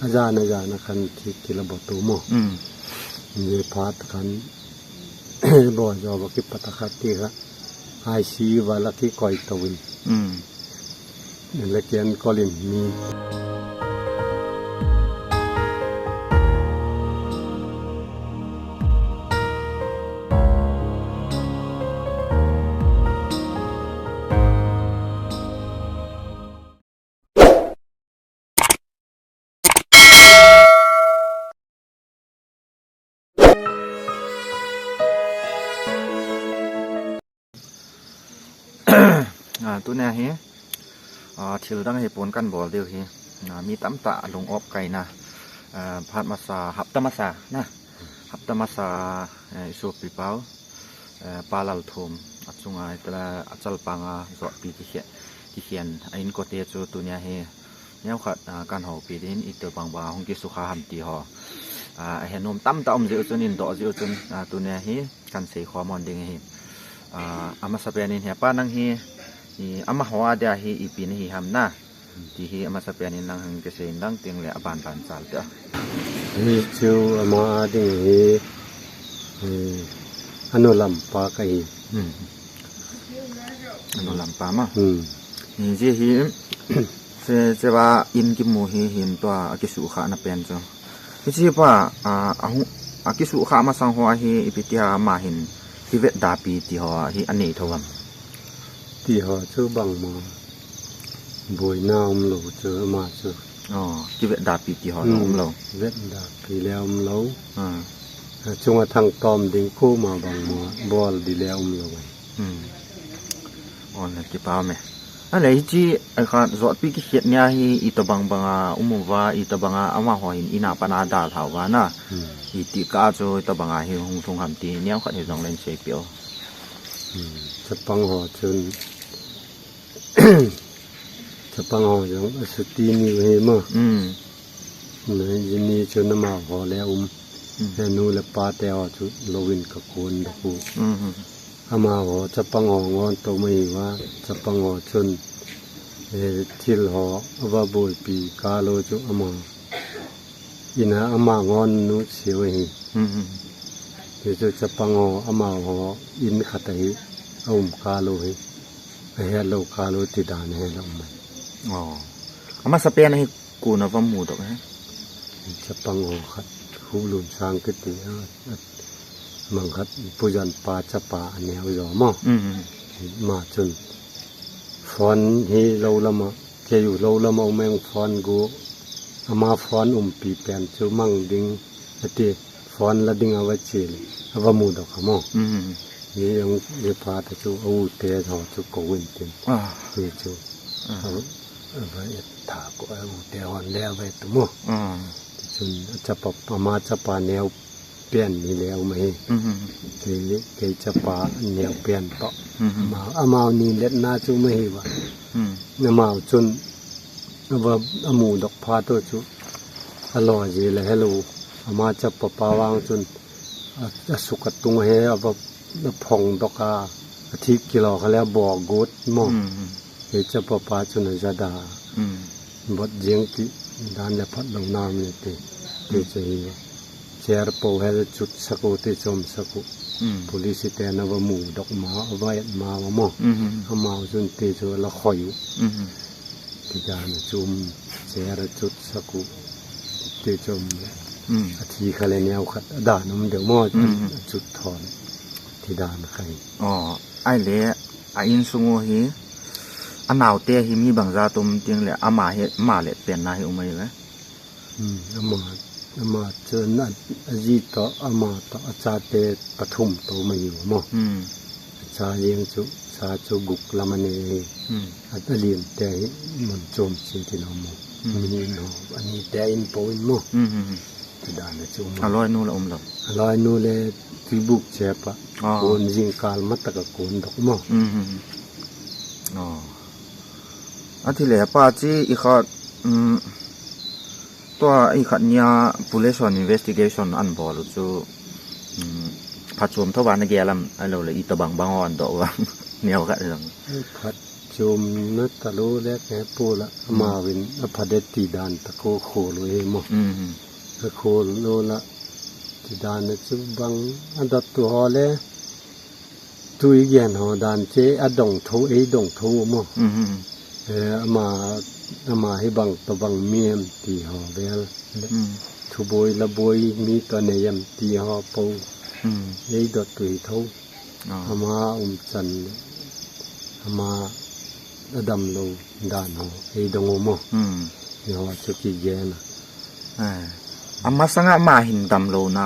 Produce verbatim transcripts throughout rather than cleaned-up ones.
Ajana jana khan thik kila bo to mo. Hmm. Ni phat khan bo jo ba kipat a khat ti kha. Hai si ba la kikoi to win. Hmm. Ni la kian kolin mi. Ah, tunia hi, ah, thil dang hi pon kan bol diu hi. Ah, mi tamtah lung op kaina. Ah, phat masa, hapta masa, na. Hapta masa, eh, i sopi pau, eh, Pa Lalthum, achunga itala achal panga jotpi kikhen, kikhen a inkote chu tunia hi. Neo khat, ah, kan houpi din, itobang bang hung kisukha ham ti ho. Ah, ahe nom tamtah um jeh u chun, in doh jeh u chun, ah, tunia hi, kan sei khom on ding hi. Ah, amasa pen in he pa nang hi, i, amaho a dia hi ipi nahi ham na. Ti hi amasa pen in nang hung kisei in lang ting le aban ban chal ta. Hi chu ama a ding hi, hi, anu lampa ka hi. Hmm. Anu lampa ma. Hmm. Hi ji hi, che, che ba in kimu hi hin tua akisukha na pen chu. Hiche pa, a, a hung, akisukha masang ho a hi ipi tia ama hin kivetda pi ti ho hi anei tho am? Ti ho chu bang mo. Boina um lou chu ama chu. Oh, kivetda pi ti ho. Hmm. Um lou. Vetda pi le um lou. Hmm. A chunga thangtom ding ko ma bang mo. Bol di le um lou. Hmm. On le kipa me. Ale hiche, ai kha jotpi kikhet nia hi itobang banga um uva, itobanga amaho hin ina pana dalha uva na. Hmm. Iti ka chu itobanga hi hung lhung ham ti neo khat hi jong len sei peh o. Hmm. Chapang ho chun. Chapang ho jong asuti ni u hi mo. Hmm. Na, jini chu namaho le um. Hmm. He nu le pa te ho chu louvin ka kon doh u. Hmm, hmm. Amaho chapang ho ngon to mai va, chapang ho chun, eh, thil ho ava bolpi kalo chu ama. Ina ama ngon nu siu hi. Hmm, hmm. Ti chu chapang ho amaho in khat a hi aum kalo hi. Ahe lou kalo ti dan he lou mai. Oh. Amasa pen a hi Kona va mudoh e. Chapang ho khat, Hulun Sang kiti a, a, mang khat, Pu Jan pa chapa aneo jo mo. Mm, mm. Ama chun, phone hi lou lama, keiu lou lama um eng phone go, ama phone umpi pen chu mang ding, ati, phone la ding ava che le, ava mudoh kha mo. Mm, mm. Hi jong, hi phat a chu, a u te ho chu kou in tin. Ah. Hi chu. Ah. A, ava et tha ko, a u te hon le ava et mo. Ah. Chun, a chapa, ama chapa neo pen ni le um ahi. Mhm. Kei, kei chapa neo pen toh. Mhm. Ama, amau ni letna chu um ahi va. Mm. Amau chun, ava, amudoh phat u chu, alo ji le hello. Ama chapa pa vang chun, a, asuk atung he, ava, aphongdoh a, athi kilo kha le abo got mo. Mm, mm. Kei chapa pa chun ajada. Mm. Bot jeng ti dan le phat lou na me ti. Ti Mm. Che hi. Chair po he le chut saku ti chom saku. Mm. Police te na va mudoh ma, va et ma va mo. Mm, mm. Amau chun ti chu la khoi u. Mm, mm. Ti dan chum chair chut saku. Ti chom le. Mm. Athi kha le neo khat dan um deu mo. Mm, mm. Chut thon. Ti dan khai. Oh, ai le, a insung u hi, anaote hi mi bang jat um ting le, ama hi, ama le pen na hi um ahi ve. Hmm, ama, ama chun a, aji toh, ama toh, achate pathum toh um ahi mo. Hmm. Acha jeng chu, cha chu guk lam anei. Hmm. A, alien te hi mun chom che ti lo mo. Hmm. Mi no, ani te in po in mo. Hmm, hmm, hmm. Ti dan a chu mo. Aloinu la um lo. Aloinu le Tuibuk chepa. Ah. Kon jingkal matah a kondoh mo. Mhm. Oh. Athi le pa chi i khat, um, tua i khat nia police hon investigation an bol u chu, um, phat chom thou va na gel am, ahilou le itobang bang hon doh u am, neo khat jong. Phat Chomna talou le kahe poi la, amavin apha de ti dan tah ko khol u hi mo. Akhol lou la, ti dan a chu bang adot tu ho le, tui gen ho dan che adong tho, eidong tho mo. Eh, ama, ama hi bang to bang mi em ti ho vel le, thuboi laboi mi to nei em ti ho po, eidot tui tho. Ama umchan le, ama adamlou dan ho eidong u mo. Hiho chu kigen a. Amasanga ama hin damlouna,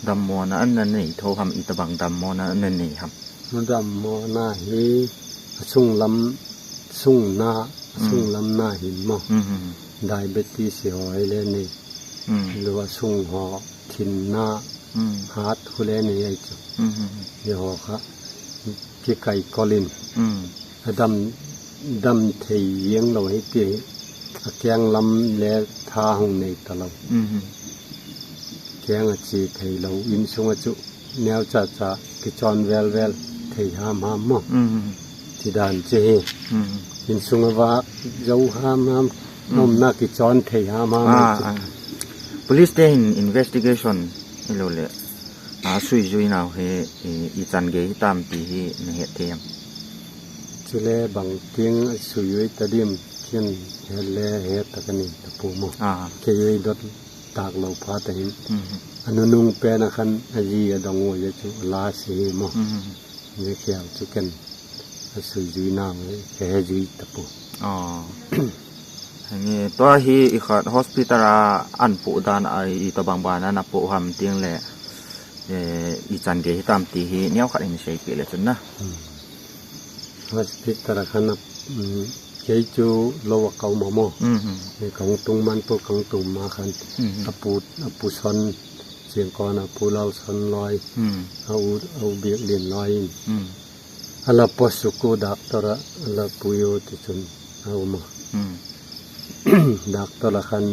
dammona ana nei tho ham, itobang dammona ana nei ham? Dammona hi asunglam, sungna, asunglam na hin mo. Diabetes ho le nei. Lou asung ho thinna, hat ho le nei ahi chu. Hiho kha kikai kol in. Adam, dam thei jeng lou hi ti hi. Akeng lam le tha hung nei talou. Keng ache thei lou, insung a chu neocha cha kichon vel vel thei ham ham mo. Ti dan che hi. Insung a vah jou ham ham. Umna kichon thei ham ham. Police te hin investigation hilou le, asui jui nau hi, i, ichan gei hitam ti hi nahet thei am? Chule bang ting asui jui ta dim kin het le het ta kaning ta pu mo. Kei jui dot tak lou phat ahin. Anunung pen a khan aji adong u je chu la si hi mo. Je khial chu ken asui jui nau hi, kahe jui ta pu. Ani, tua hi ikhat hospital a ahin pu dan a itobang bana napu ham ting le, eh, ichan gei hitam ti hi neokhat hin seipeh le chun na. Hospital a khan, kei chu lou a ka um a mo. Kei kang tung man pu kang tung ma khan. Apu, apu son, Chiang Kon apu Lal Son loi. A u, a u Biak Lin loi in. Ala post u ko doctor a, ala pui u ti chun a um a. Doctor a khan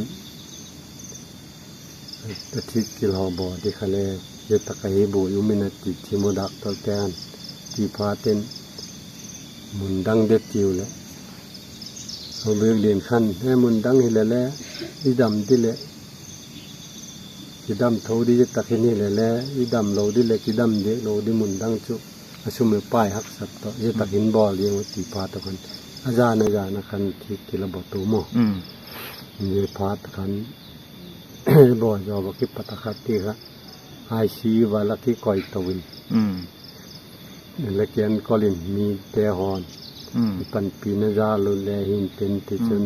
athi kil ho bo di kha le, je taka hi bo u min ati thim u doctor te an. Ti phat in mun dang de tiu le. A u Biak Lin khan, he mun dang hi le le, idam di le, kidam tho di je tak hin hi le le, idam lou di le, kidam di lou di mun dang chu. Asum le pai haksat to, je tak hin bol jeng u ti phat to khan. Ajan ajan a khan thi kila bo tu mo. Je phat khan, bo jo ba kipat a khat ti kha. I C U va la kikoi to in. Le ken kol in mi te hon. Panpi na ja lou le hin tin ti chun.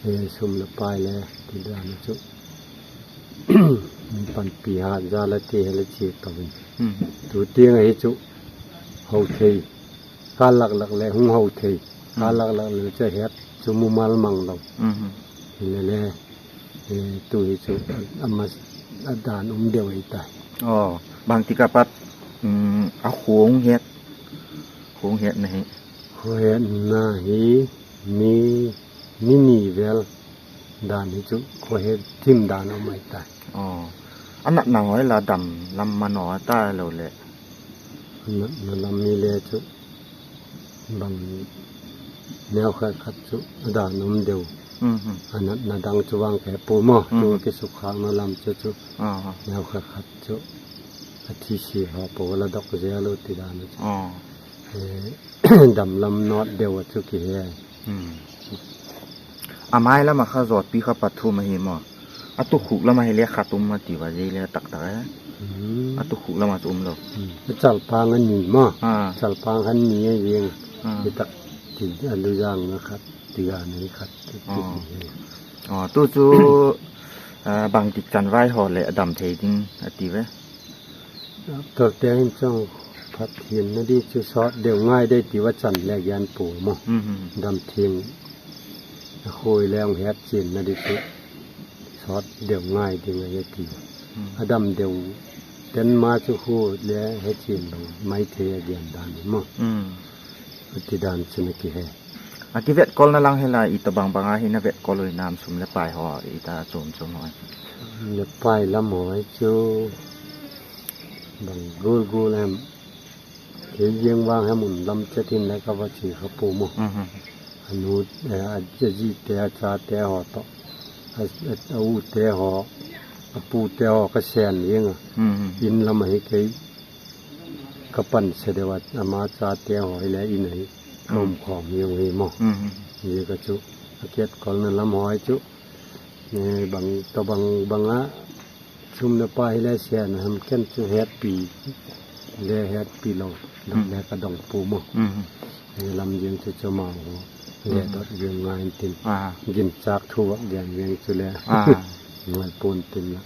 Eh, sum le pai le ti dan chu. Panpi hat ja le ti he le chi to in. Tu ting a hi chu. Ho thei. Ka lak lak le hung ho thei. Ka lak lak le che het chu mu mal mang lou. Hi le le, eh, tu hi chu ama adan um deu ahi tai. Bang ti ka pat, a hung het. Hung het na hi. Hung het na hi mi, mi ni vel dan hi chu hung het thim dan um ahi tai. Anatna hoi la dam lam mano ta lou le. Anatna lam mi le chu. Bang neo khat khat chu adan um deu. Anatna dang chu vang kahe poi mo. Tu kisukha na lam chu chu. Neo khat khat chu. Athi si ho po la dok je lo ti dan chu. Eh, dam lam not deu chu kihe. Amai lama kha jotpi kha pathum ahi mo. Atukhuk lama hi le khat um ati va jei le tak tak e. Atukhuk lama chu um lou. Chalpang ani mo. Chalpang khan ni e jeng. Ti tak ti alu jang na khat ti ga ni khat ti ti. Tu chu, bang ti chan vai ho le adam thei ding ati ve. Doctor te hin chong phat hin na di chu sot deu ngai dei ti va chan le gian pu mo. Dam thing. A khoi le ong het chin na di chu sot deu ngai ding a ti. Adam deu ten ma chu khu le he chin lo mai thei a gian dan mo. Ti dan chu na kihe. A kivet kol na lang hela itobang bang a hi na vet kol u hinam sum le pai ho ita chom chom ho. Le pai lam ho chu bang gul gul em. Kei jeng vang hem un lam chet hin le ka va che kha pum o. Anu, eh, a, a ji te, a cha te ho to. A, a, a u te ho, a pu te ho ka sen jeng a. In lam a hi kei ka pan se deu a, ama cha te ho hi le in a hi. Ka um khom jeng hi mo. Ye ka chu, a kiat kol na lam ho hi chu. Ne bang, to bang, bang a, Chum le pa hi le sia na ham ken chu happy le happy lo. Dot le ka dong pum o. He lam jeng chu chu ma ho. Le dot jeng ngai tin. Gin chak thu vak jeng jeng chu le. Ngai pon tin la.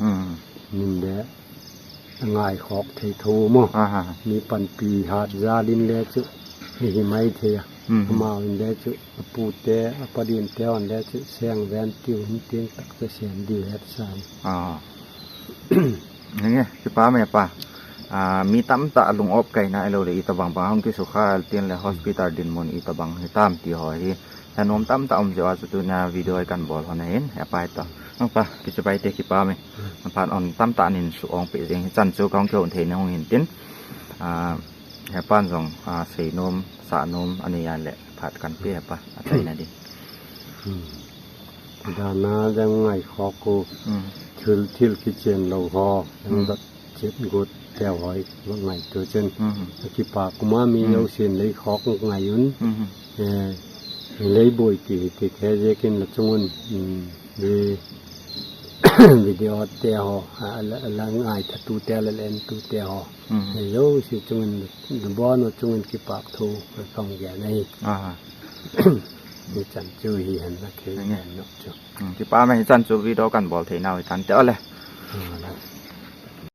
Nin le ngai khok thei tho mo. Mi panpi hat jal in le chu. Hi hi mai thei a. Amau in le chu. A pu te, a pa din te on le chu. Seng ven tiu hin tin tak chu sen diu het sai. Nge, kipa me pa. Ah, mi tamtah lung op kai na ilo le itobang bang hung kisukha al tin le hospital dinmun itobang hitam ti ho hi. Thanom tamtah um jeh a chu tuna video hi kan bol hon ahin, he pa hi to. Nang pa, kichibai te kipa me. Phat on tamtah nin su ong pe jeng hi chan chu kong keu thei ne hung hin tin. Ah, he pan jong, ah, sei nom, sa nom, ani yan le phat kan pe he pa, a chai na di. Dana jang ngai khok u. Thil, thil kichen lo ho. Jang dot chet got te hoi, va ngai tu chen. Kipa kuma mi yo sin lei khok ngai un. Eh, lei boi ti, ti ke je kin la chung un. Di video te ho, a, la, la ngai tha tu te, la len tu te ho. Yo si chung un, du bon o chung un kipak thu, ka kong ge nei. Ni chan chu hi han na ke no chu. Kipa me hi chan chu video kan bol thei nau hi tan te ole.